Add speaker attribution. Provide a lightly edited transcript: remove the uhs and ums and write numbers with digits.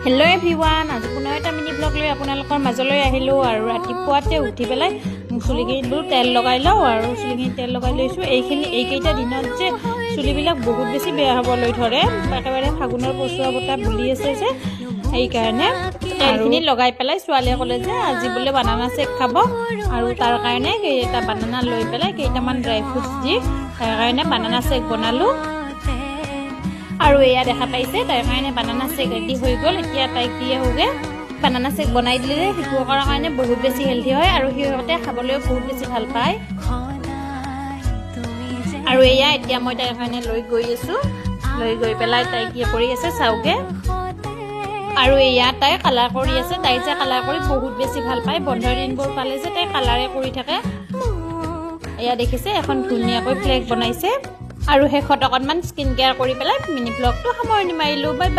Speaker 1: Hello' everyone, আজি পুনৰ এটা মিনি ব্লগ লৈ আপোনালোকৰ মাজলৈ আহিলোঁ। আৰু ৰাতিপুৱাতে উঠি পেলাই চুলিখিনিত বোলো তেল লগাই লওঁ আৰু চুলিখিনিত তেল লগাই লৈছোঁ। এইখিনি এইকেইটা দিনত যে চুলিবিলাক বহুত বেছি বেয়া হ'বলৈ ধৰে, একেবাৰে ফাগুনৰ পচোৱা বতাহ বুলি আছে যে, সেইকাৰণে তেলখিনি লগাই পেলাই ছোৱালীয়ে ক'লে যে আজি বোলে বানানা চেক খাব। আৰু তাৰ কাৰণে কেইটা বানানা লৈ পেলাই কেইটামান ড্ৰাই ফ্ৰুটছ দি তাৰ কাৰণে বানানা চেক বনালোঁ। আৰু এয়া দেখা পাইছে, তাইৰ কাৰণে বানানা চেক ৰেডি হৈ গ'ল। এতিয়া তাইক দি আহোঁগৈ। বানানা চেক বনাই দিলে শিশুসকলৰ কাৰণে বহুত বেছি হেল্ডি হয় আৰু সিহঁতে খাবলৈও বহুত বেছি ভাল পায়। আৰু এয়া এতিয়া মই তাইৰ কাৰণে লৈ গৈ আছোঁ। লৈ গৈ পেলাই তাই কি কৰি আছে চাওঁগৈ। আৰু এয়া তাই কালাৰ কৰি আছে। তাই যে কালাৰ কৰি বহুত বেছি ভাল পায়। বন্ধৰ দিনবোৰ পালে যে তাই কালাৰে কৰি থাকে। এয়া দেখিছে, এখন ধুনীয়াকৈ ফ্লেগ বনাইছে। আৰু শেষত অকণমান স্কিন কেয়াৰ কৰি পেলাই মিনি ব্লগটো সামৰণি মাৰিলোঁ। Bye bye.